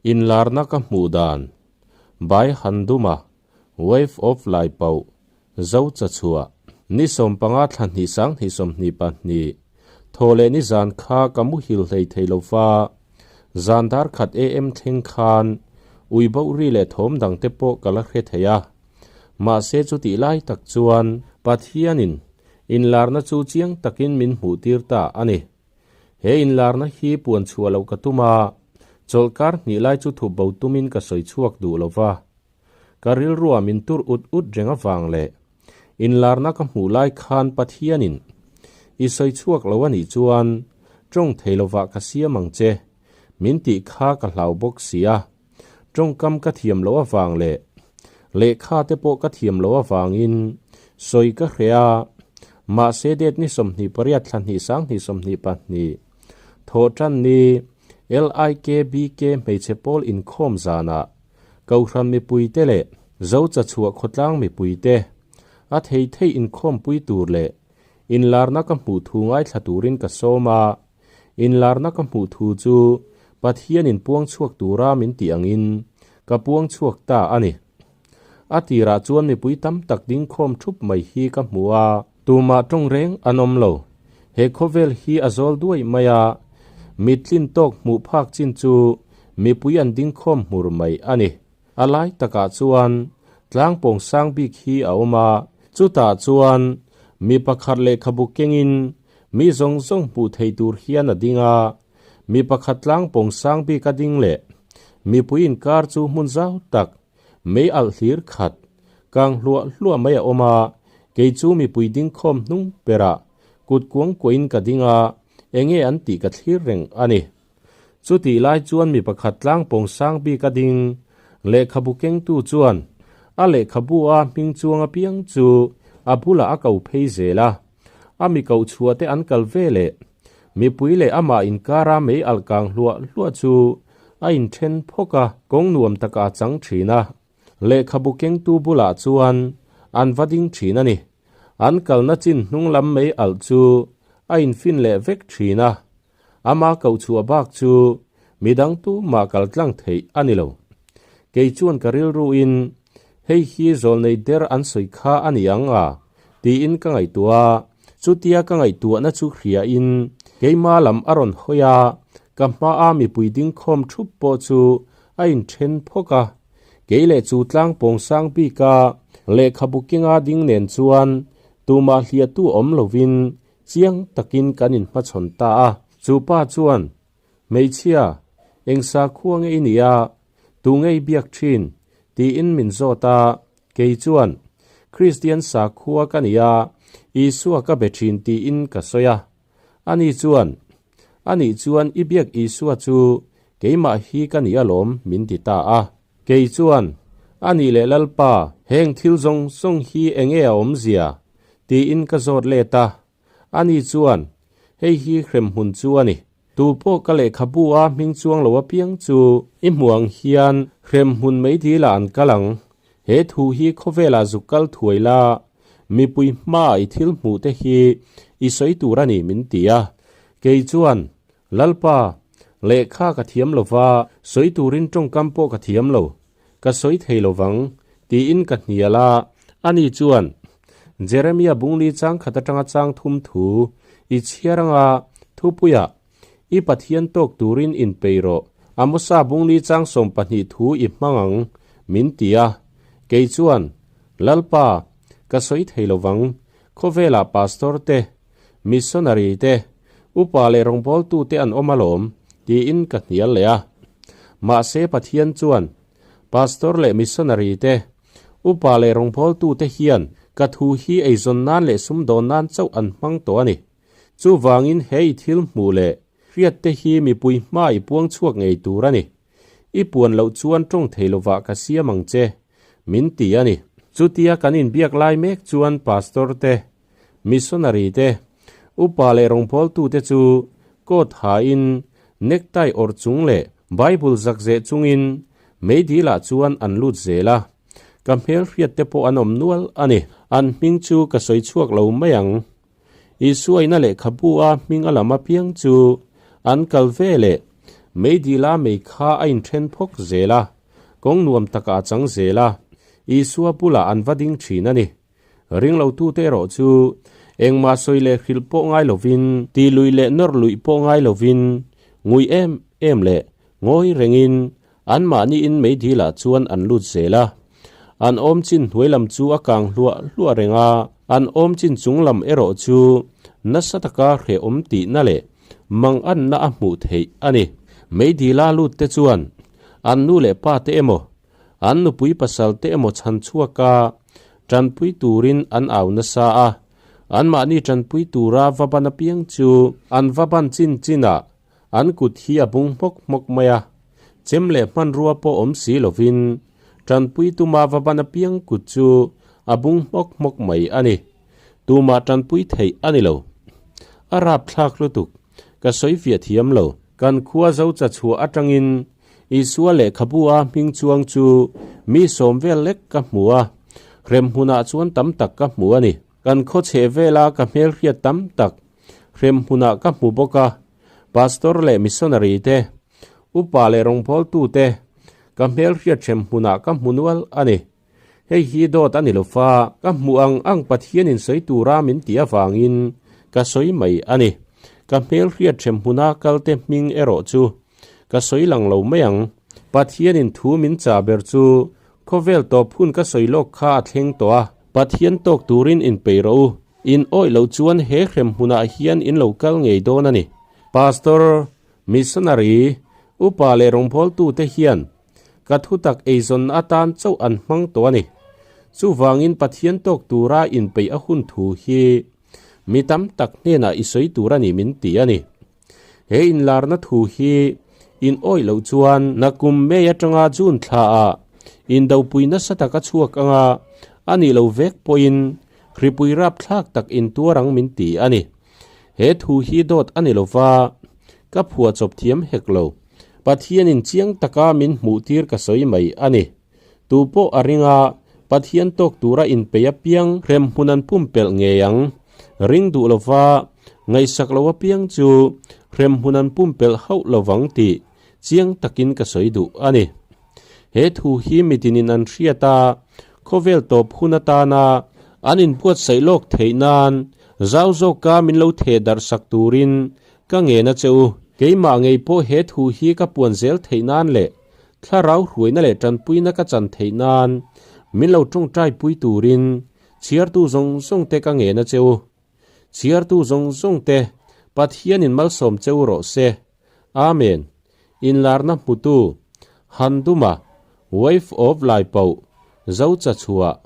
Inlarna ka hmuh dan, Bai Handuma, Wave of Laipoh, Zo Chachhuah, ni 15 thla hnih sanghnih 22, thaw leh ni zan kha ka muhil hlei thei lo va, zan dar khat AM thleng khan ui boh ri leh thawm dang te pawh ka la hre thei a. Mahse chutih lai tak chuan Pathianin inlarna chu chiang takin min hmuh tir ta a ni. He inlarna hi puan chhuah loh ka tum a, chawlhkar hnih lai chu thup bo tumin ka sawi chhuak duh lo va. Ka rilruah min tur ut ut reng avang leh inlarna ka hmuh lai khan Pathianin i sawi chhuak lo a nih chuan tawng thei lovah ka siam ang che min tih kha ka hlau bawk si a. Tawngkam ka thiam loh avang leh lehkha te pawh ka thiam loh avangin sawi ka hre a, mahse date ni 28 thla hnih sanghnih 22 thawhtan ni LIKBK hmeichhe pawl inkhawm zanah Kohhran mipuite leh Zochachhuah khawtlang mipuite a thei thei inkhawmpui tur leh inlarna ka hmuh thu ngaithla turin ka sawm a. Inlarna ka hmuh thu chu Pathianin puang chhuak tura min tih angin ka puang chhuak ta a ni. A tirah chuan mipui tam tak ding khawm thup mai hi ka hmu a, tumah tawng reng an awm lo. He khawvel hi a zawl duai mai a, mittlin tawk hmuh phak chin chu mipui an ding khawm hmur mai a ni. A lai takah chuan tlang pawng sang bik hi a awm a, chutah chuan mi pakhat lehkhabu kengin Mi zawng zawng hmuh thei tur hian a ding a, mi pakhat tlang pawng sang bik a ding leh mipui inkar chu hmun zau tak, mei alh hlir khat, kang hluah hluah mai a awm a, kei chu mipui ding khawm hnung perah kut kuang kuahin ka ding a, enge an tih ka thlir reng a ni. Chutih lai chuan mi pakhat tlang pawng sang bik a ding, lehkhabu kengtu chuan a lehkhabu a hming chuang apiang chu a bulah a ko phei zel a. A mi koh chhuah te an kal ve leh mipui leh amah inkara mei alh kang hluah hluah chu a inthen phawk a, kawng nuam takah a chang thin a. Lehkhabu kengtu bulah chuan an va ding thin a ni. An kalna chin hnung lam mei alh chu a infin leh vek thin a. Ama koh chhuah bak chu midang tumah kal tlang theih a ni lo. Kei chuan ka rilruin hei hi zawlnei der an sawi kha a ni ang a tiin ka ngaihtuah a, chutia ka ngaihtuahna chu hriain keima lam a rawn hawi a, ka hmaa mipui ding khawm thup pawh chu a inthen phawk a, kei leh chu tlang pawng sang bika lehkhabu kenga ding nen chuan tumah hliahtu awm lovin Chiang takin kan inhmachhawn ta a. Chu pa chuan, Hmeichhia, eng sakhua nge i nih a? Tu nge i biak thin? tiin min zawt a. Kei chuan, Kristian sakhua ka ni a, Isua ka be thin tiin ka sawi a. Ani chuan, Anih chuan i biak Isua chu keimah hi ka ni alawm min ti ta a. Kei chuan, Anih leh Lalpa, heng thil zawng zawng hi enge a awmzia? Tiin ka zawt let a. Ani chuan, Hei hi hremhmun chu a ni. Tu pawh ka lehkhabu a hming chuang lo apiang chu i hmuh ang hian hremhmun meidil-ah an kal ang. He thu hi khawvelah zuk kal thuai la, mipui hmaah i thil hmuh te hi i sawi tur a ni min ti a. Kei chuan, Lalpa, lehkha ka thiam lo va, sawi turin tawngkam pawh ka thiam lo, ka sawi thei lo vang, tiin ka hnial a. Ani chuan, Jeremia bungli chang khat atanga chang thum thu i chhiar anga thupuiah i Pathian tawk turin inpei rawh, Amosa bungli chang 12 thu i hmang ang, min ti a. Kei chuan, Lalpa, ka sawi thei lo vang, khawvelah pastor te, Missionary te, upa leh rawngbawltute an awm alawm, tiin ka hnial leh a. Mahse Pathian chuan, Pastor leh missionary te, upa leh rawngbawltute hian ka thu hi eizawn nan leh sumdawn nan chauh an hmang tawh a ni. Chuvangin he i thil hmuh leh hriat te hi mipui hma i puang chhuak ngei tur a ni. I puan loh chuan tawng thei lovah ka siam ang che, min ti a ni. Chutia kan inbiak lai mek chuan Pastor te, Missionary te, upa leh rawngbawltute chu coat hain necktie awrh chung leh Bible zakzeh chungin meidilah chuan an lut zel a. Ka hmelhriat te pawh an awm nual a ni. An hming chu ka sawi chhuak lo mai ang. Isuaina lehkhabu a hming a lam apiang chu an kal ve leh. Meidila mei kha a inthen phawk zel a, kawng nuam takah a chang zel a, Isua bulah an va ding thin a ni. Ringlotute erawh chu engmah sawi leh hrilh pawh ngai lovin, ti lui leh nawr luih pawh ngai lovin, ngui em em leh ngawi rengin anmahniin meidilah chuan an lut zel a. An awm chin hnuai lam chu a kang hluah hluah reng a, an awm chin chung lam erawh chu nasa taka hrehawm tihna leh manganna a hmuh theih a ni. Meidila lutte chuan an nu leh pate emaw, An nupui pasal te emaw chhan chhuak a, tanpui turin an au nasa a. Anmahni tanpui tura va ban apiang chu an va ban chin chin a, an kut hi a bung hmawk hmawk mai a. Chem leh hmanrua pawh awm si lovin tanpui tuma va ban apiang kut chu a bung hmawk hmawk mai a ni. Tumah tanpui theih a ni lo. A rapthlak lutuk, ka sawi fiah thiam lo. Kan khua zo cha chhuah atangin Isua lehkhabu a hming chuang chu mi sawm vel lek ka hmu a, hrem hmunah chuan tam tak ka hmu a ni. Kan khaw chheh vela ka hmelhriat tam tak hrem hmunah ka hmu bawk a, pastor leh missionary te, upa leh rawngbawltu te ka hmelhriat hrem hmunah ka hmu nual a ni. Hei hi dawt a ni lo fa, ka hmuh ang ang Pathianin sawi tura min tih avangin ka sawi mai a ni. Ka hmelhriat hrem hmuna kalte hming erawh chu ka sawi lang lo mai ang. Pathianin thu min chah ber chu khawvel tawp hun ka sawi lawk kha a thleng tawh a, Pathian tawk turin inpeih rawh u. In awih loh chuan he hrem hmunah hian in lo kal ngei dawn a ni. Pastor, Missionary, upa leh rawngbawltute hian Ka thutak eizawn atan chauh an hmang tawh a ni. Chuvangin Pathian tawk tura inpeih a hun thu hi mi tam tak hnenah i sawi tur a ni min ti a ni. He inlarna thu hi in awih loh chuan nakum May atanga June thlaah indopui nasa tak a chhuak anga a nih lo vek pawhin hripui rapthlak tak intuar ang min ti a ni. He thu hi dawt a ni lova, ka phuahchawp thiam hek lo. Pathianin chiang taka min hmuhtir ka sawi mai a ni. Tu pawh a ring a, Pathian tawk tura inpeih apiang hrem hmun an pumpelh ngei ang. Ring duh lova, ngaihsak lo apiang chu hrem hmun an pumpelh hauh lovang tih chiang takin ka sawi duh a ni. He thu hi mitinin an hriat a, khawvel tawp hun atana an inbuatsaih lawk theih nan zau zawka min lo theh darh sak turin ka ngen a che u. Keimah ngei pawh he thu hi ka puan zel theih nan leh thlarau hruaina leh tanpuina ka chan theih nan min lo tawngtai pui turin chhiartu zawng zawng te ka ngen a che u. Chhiartu zawng zawng te Pathianin malsawm che u rawh se. Amen. Inlarna hmutu, Handuma, Wife of Laipoh, Zochachhuah.